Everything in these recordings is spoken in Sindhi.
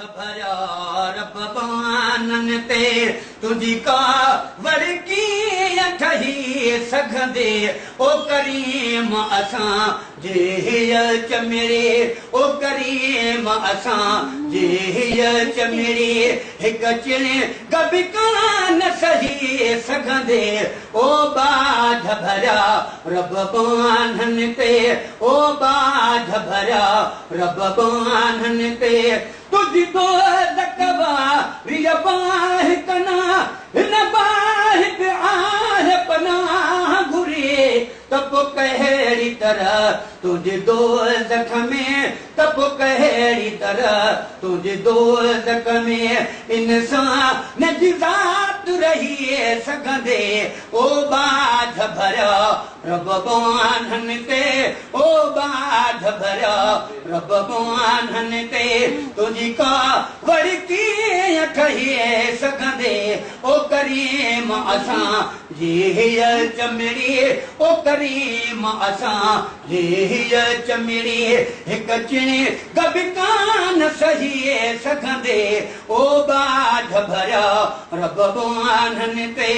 ڀريا رب ٻانهن تي، تنهنجي ڪاوڙ ڪيئن ٺهي سگهندي، او ڪريم اسان جي هيء چمڙي، او ڪريم اسان جي هيء چمڙي، هڪ چڻنگ به ڪانه سهي سگهندي، او ٻاجهه ڀريا رب ٻانهن تي، او ٻاجهه ڀريا رب ٻانهن تي، تنهنجي دوزخ واريء باهه ڪنا، هن باهه به آهي پناهه گهري، ته پوء ڪهڙي طرح تنهنجي دوزخ ۾، ته پوء ڪهڙي طرح تنهنجي دوزخ ۾ انسان جي ذات رهي سگهندي، او ٻاجهه ڀريا رب ٻانهن تي، او ٻاجهه ڀريا رب ٻانهن تي، تنهنجي ڪاوڙ ڪيئن ٺهي سگهندي، او ڪريم اسان جي هيء چمڙي، او ڪريم اسان جي هيء چمڙي، هڪ چڻنگ به ڪانه سهي سگهندي، او ٻاجهه ڀريا رب ٻانهن تي.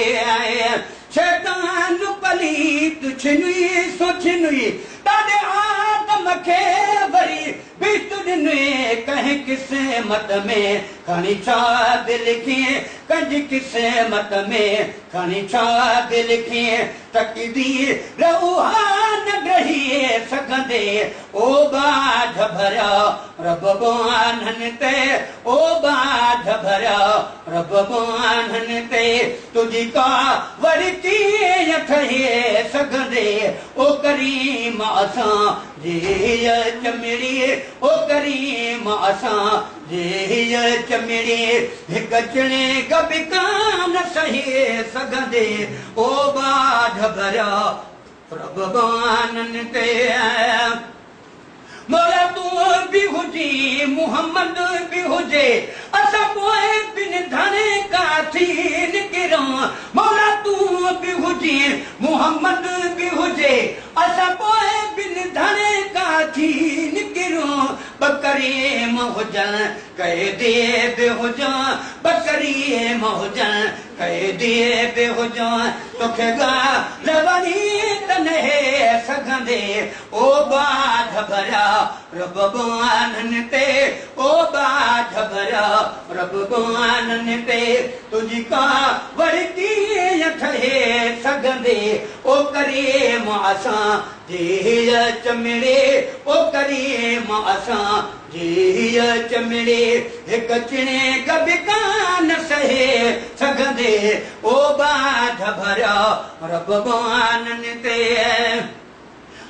شيطان پليت ڇنئي سو ڇنئي، ڏاڏي آدم کي وري بهشت ڏنئي، ڪنهن قسمت ۾ کڻي ڇا به لکين، ڪنهن جي قسمت ۾ کڻي ڇا به لکين، تقدير اها نه ڊهي سگهندي، او ٻاجهه ڀريا رب ٻانهن تي، او ٻاجهه ڀريا رب ٻانهن تي، تنهنجي ڪاوڙ ڪيئن ٺهي سگهندي، او ڪريم اسان جي هيء چمڙي، او ڪريم اسان جي هيء چمڙي، هڪ چڻنگ به ڪانه سهي سگهندي، او ٻاجهه ڀريا رب ٻانهن تي. مولا تون به هجين محمد به هجي، اسان پوء بن ڌڻي ڪا ٿي نڪرون. مولا تون به هجين محمد به هجي، اسان پوء بن ڌڻي ڪا ٿي نڪرون. ٻه ڪريم هجن قيدي به هجان، ٻه ڪريم هجن قيدي به هجان، توکي ڳالهه وڻي ته نهي سگهندي، او ٻاجهه ڀريا رب ٻانهن تي، او ٻاجهه ڀريا رب ٻانهن تي، تنهنجي ڪاوڙ ڪيئن ٺهي سگهندي، او ڪريم اسان جي هيء چمڙي، او ڪريم اسان جي هيء چمڙي، هڪ چڻنگ به ڪانه سهي سگهندي، او ٻاجهه ڀريا رب ٻانهن تي.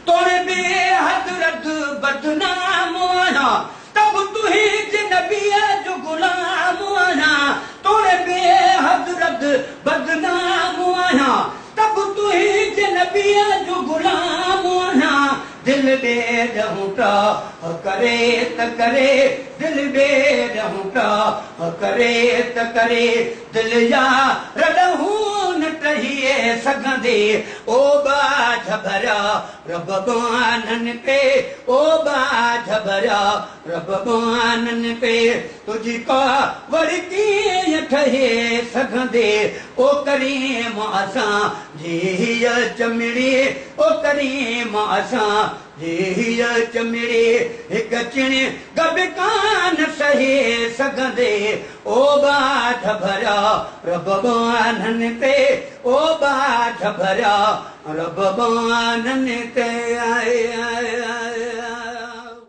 توڙي بي حد رد بدنام آهيان، ته به تنهنجي نبيء جو غلام آهيان. توڙي بي حد رد بدنام آهيان، ته به تنهنجي نبيء جو غلام آهيان. دل ڏي ڏهون ٽاهه ڪري ته ڪري، دل ڏي ڏهون ٽاهه ڪري ته ڪري، دل يار ڏهون نه ٽهي سگهندي، او ٻاجهه ڀريا رب ٻانهن تي، او ٻاجهه ڀريا رب ٻانهن تي، تنهنجي ڪاوڙ ڪيئن ٺهي سگهندي، او ڪريم اسان جي هيء چمڙي، او ڪريم اسان جي هيء چمڙي، هڪ چڻنگ به ڪانه سهي سگهندي، او ٻاجهه ڀريا رب ٻانهن تي، او ٻاجهه ڀريا رب ٻانهن تي.